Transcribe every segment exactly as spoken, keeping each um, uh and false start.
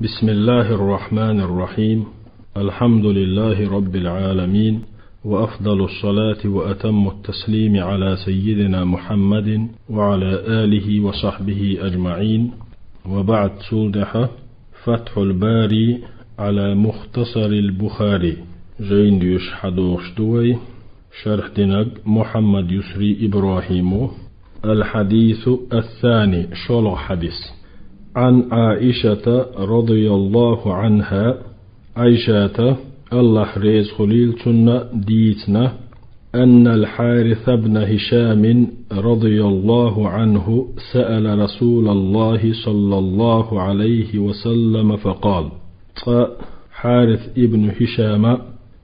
بسم الله الرحمن الرحيم. الحمد لله رب العالمين، وأفضل الصلاة وأتم التسليم على سيدنا محمد وعلى آله وصحبه أجمعين. وبعد، цул тӀехьа فتح الباري على مختصر البخاري жайна доьшуш хьадохуш ду вай. Шархь динарг Мухьаммад Юсри ИбрахӀим ву. الحديث الثاني, шолгӀа хьадис. عن عائشة رضي الله عنها, Ӏайшата, АллахӀ реза хуьлийла цунна, дийцина, أن الحارث بن هشام رضي الله عنه سأل رسول الله صلى الله عليه وسلم فقال. Цкъа Хьарис ибн Хишама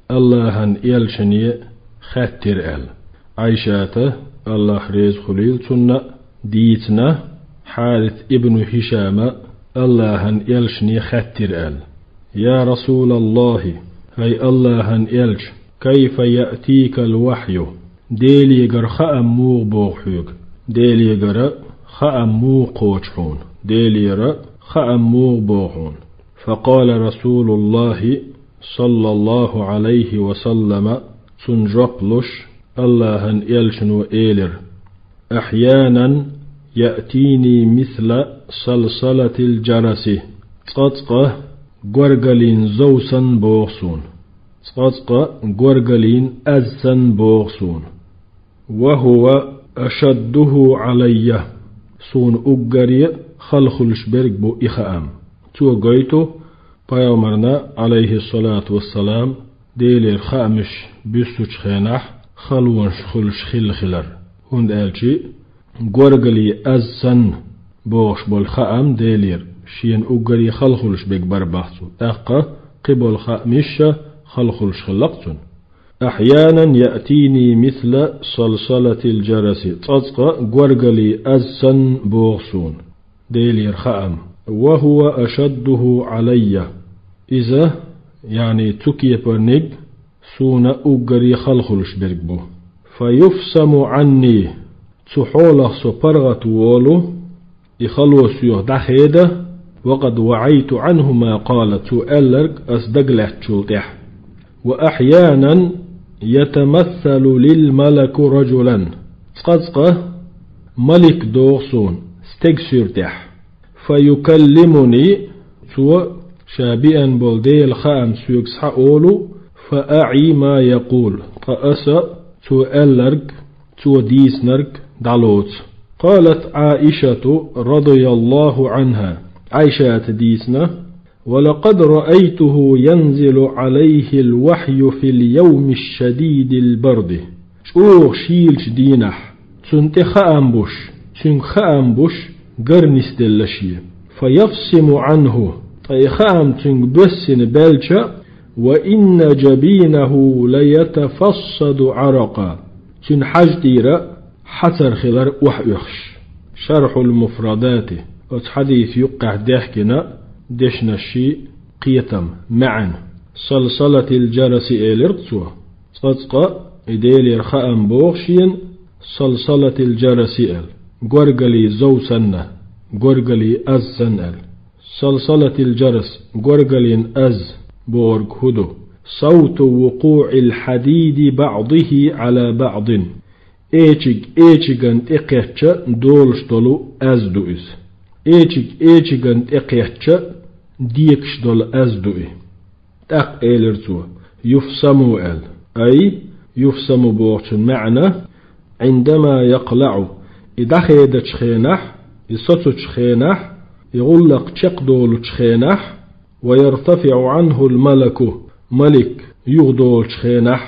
АллахӀан элчане хаьттира аьлла. Ӏайшата, АллахӀ реза хуьлийла цунна, дийцина, Хьарис ибн Хишама АллахӀан элчане хаьттира аьлла: يا رسول الله, хӀай АллахӀан элча, كيف يأتيك الوحي, Делегара хаам муха богӀу хьоьга? Делегара хаам муха кхочу хьуна? Делера хаам муха богӀу хьуна? فقال رسول الله صلى الله عليه وسلم, цунна жоп луш, АллахӀан элчано элира: أحيانا يأتيني مثل صلصلة الجرس, цкъа-цкъа горгалин зов санна богӀу суна, цкъа-цкъа горгалин аз санна богӀу суна. وهو أشده علي, суна уггаре хала хуьлуш берг бу и хаам. Цо гойту пайхамарна, Ӏалайхиссалату вассалам, Делера хаамаш буьссучу хенахь халонаш хуьлуш хилла хилар. ХӀунда аьлча горгали аз санна бохуш болу хаам Делера шена уггаре хала хуьлуш берг бара бах цо. ТӀаккха кхин болу хаамаш а хала хуьлуш хилла-кх цунна. أحيانا يأتيني مثل صلصلة الجرس, цкъа-цкъа горгали аз санна боху суна Делера хаам. وهو أشده علي, иза, яъни цу кепарниг, суна уггаре хала хуьлуш берг бу. فيفصم عني, цу хьолах со паргӀат волу, и хало соьга дӀахеда, وقد وعيت عنه ما قال, цо аьлларг ас дагалаьцначул тӀаьхьа. وأحيانا يتمثل لي الملك رجلا, цкъа-цкъа малик догӀу суна стеган суьртехь. فيكلمني, цо ша беана болу Делан хаам соьга схьаолу, فأعي ما يقول, ткъа аса цо аьлларг, цо дийцинарг дӀалоцу. قالت عائشة رضي الله عنها, Ӏайшата дийцина: ولقد رأيته ينزل عليه الوحي في اليوم الشديد البرد, чӀогӀа шийлачу дийнахь цунна тӀе хаам буш, цуьнга хаам буш, гар нисделла шен. فيفصم عنه, ткъа и хаам цуьнга боьссина баьлча, وإن جبينه ليتفصد عرقا, цуьнан хьажа тӀера хьацар хилар охьаоьхуш. شرح المفردات, оцу хьадиса юккъехь дехкина дешнаш, кхетам, маьӀна. صلصلة الجرس элира цо. Цкъа-цкъа и Делера хаам богӀу шена, صلصلة الجرس аьлла, горгали зов санна, горгали аз санна аьлла. صلصلة الجرس, горгалин аз бохург хӀун ду? صوت وقوع الحديد بعضه على بعض. Эчиг эчиган тӀе кхетча долуш долу аз ду иза. Эчиг эчиган тӀе кхетча декаш долу аз ду и. ТӀаккха элира цо: يفصم аьлла. أي يفصم бохучун маьӀна: عندما يقلع, и дӀахедачу хенахь, и соцучу хенахь, и гӀуллакх чекхдолучу хенахь, ويرتفع عنه الملك, малик юхадолучу хенахь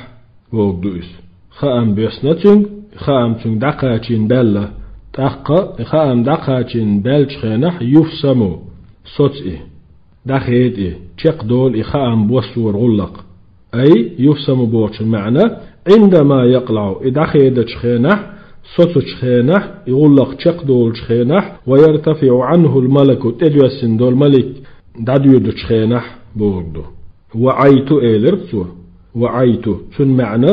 бохург ду иза. Хаам боьссина цуьнга, хаам цуьнга дӀакхачийна баьлла, тӀаккха и хаам дӀакхачийна баьллачу хенахь يفصم, соцу и, дӀахеда и, чекхдолу и хаам боссоран гӀуллакх. أي يفصم бохучун маьӀна: عندما يقلع, и дӀахедачу хенахь, соцучу хенахь, и гӀуллакх чекхдолучу хенахь, ويرتفع عنه الملك, тӀедоьссина долу малик дӀадоьдучу хенахь бохург ду. وعيت элира цо. وعيت, цуьнан маьӀна: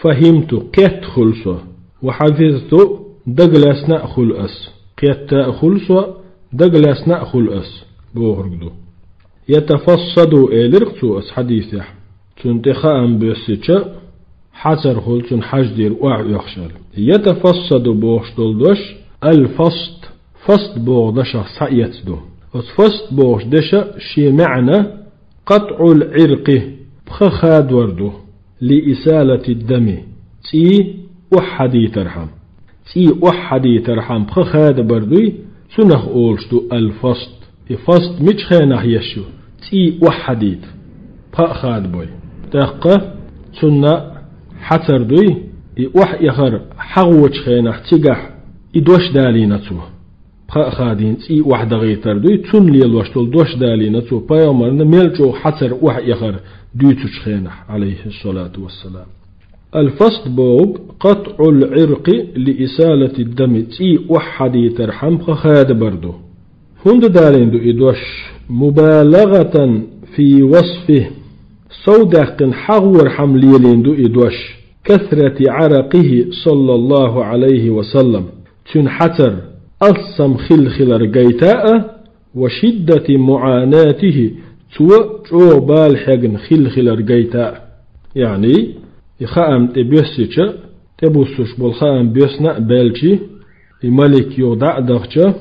فهمت, кхетта хуьлу со. وحفظت, дагалаьцна а хуьлу ас. Кхетта а хуьлу со, дагалаьцна а хуьлу ас, бохург ду. «Ятафассаду», — элира цо оцу хьадисехь, цунна тӀе хаам боьссича, хьацархула цуьнан хьаж дийр охьаоьхуш аьлла. «Ятафассаду» бохуш долу дош «аль-фаст», «фаст» боху дашах схьаэцна ду. Оцу «фаст» бохучу дешан шен маьӀна «къатӀул Ӏиркъи», пха хадор ду, «ли исалати дами», цӀий охьахьадийтархьама. ЦӀий охьахьадийтархьама пха хадабар дуй, цунах олуш ду «аль-фаст». И фаст мичу хенахь еш ю? ЦӀий охьахьадийта, пха а хадабой. ТӀаккха цунна хьацар дуй, и охьаэхар хьагӀочу хенахь цигахь и дош далийна цо. Пха а хадийна, цӀий охьадахийтар дуй, цунна лелош долу дош далийна цо, пайхамарна мел чӀогӀа хьацар охьаэхар дуьйцучу хенахь, Ӏалайхиссалату вассалам. «Аль-фаст» бохург «къатӀул Ӏиркъи ли исалати дами», цӀий охьахьадийтархьама пха хадабар ду. ХӀунда далийна ду и дош? «МубалагӀатан фи васфихи», сов даьккхина хьагӀорхьама лелийна ду и дош, «касрати Ӏаракъихи, саллаллаху Ӏалайхи ва саллам», цуьнан хьацар алссам хилла хилар гайта а, «ва шиддати муӀанатихи», цо чӀогӀа бала хьегна хилла хилар гайта а. Яъни, и хаам тӀе боьссича, тӀебуссуш болу хаам боьсна а баьлчи, и малик юха дӀа а дахча,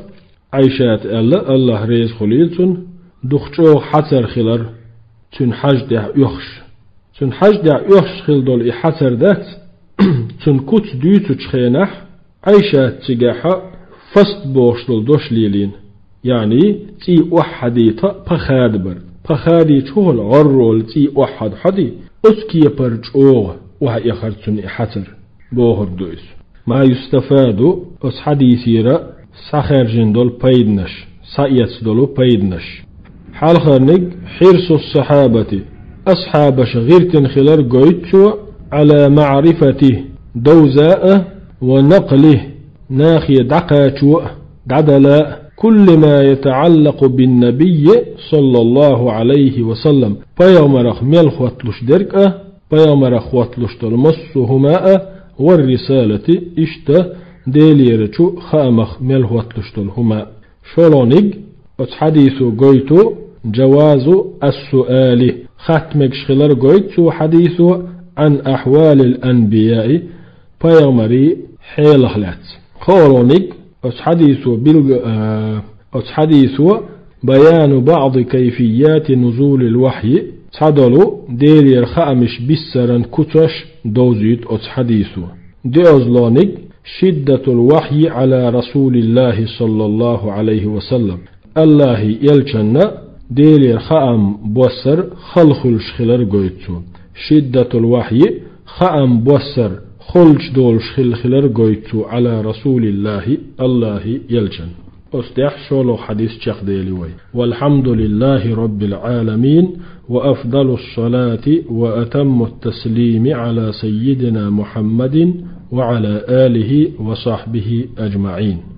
Ӏайшата аьлла, АллахӀ реза хуьлийла цунна, дукха чӀогӀа хьацар хилар цуьнан хьаж тӀехь оьхуш. Цуьнан хьаж тӀехь оьхуш хилла долу и хьацар дац, цуьнан куц дуьйцучу хенахь, Ӏайшата цигахь «фаст» бохуш долу дош лелийна. Яъни, цӀий охьахьадийта пха хадабар. Пха хадийча хӀун хуьлу, гӀорролла цӀий охьахьадахьадий, оцу кепара чӀогӀа охьаэхар цуьнан и хьацар, бохург ду иза. «Ма юстафаду», оцу хьадисера схьахаьржина долу пайданаш, схьаэцна долу пайданаш. Хьалхарниг, «хьирсу сахьабати», асхьабаша гӀиртина хилар гойту цо, «Ӏала маӀрифати», довза а, «ва накъли», нахе дӀакхачо а, дӀадала а, «кулли ма ятаӀаллакъу бин-набийи, саллаллаху Ӏалайхи ва саллам», пайхамарах мел хӀотталуш дерг а, пайхамарах хӀотталуш долу массо а хӀума а, «вар-рисалати», иштта Делерачу хаамах мел хӀотталуш долу хӀума а. ШолгӀаниг, оцу хьадисо гойту, «жавазу ас-суали», хатта мегаш хилар гойту цо хьадисо, «Ӏан ахьвалил анбияи», пайхамарийн хьелах лаьцна. КхоалгӀаниг, оцу хьадисо билга, а, оцу хьадисо «баяну баӀди кайфияти нузулил вахьйи», цхьадолу Делера хаамаш биссаран куцаш довзуьйту оцу хьадисо. ДоьазлогӀаниг, «шиддатул вахьйи Ӏала Расулиллахи, саллаллаху Ӏалайхи ва саллам», АллахӀан элчанна Делера хаам боссар хала хуьлуш хилар гойту цо. «Шиддатул вахьйи», хаам боссар холчу долуш хилла хилар гойту цо, «Ӏала Расулиллахи», АллахӀан элчанна. Оцу тӀехь шолгӀа хьадис чекхдели вай. «Валхьамдулиллахи Роббил Ӏаламин, ва афдалус-салати ва атаммут-таслими Ӏала саййидина Мухьаммадин ва Ӏала алихи ва сахьбихи аджмаӀин».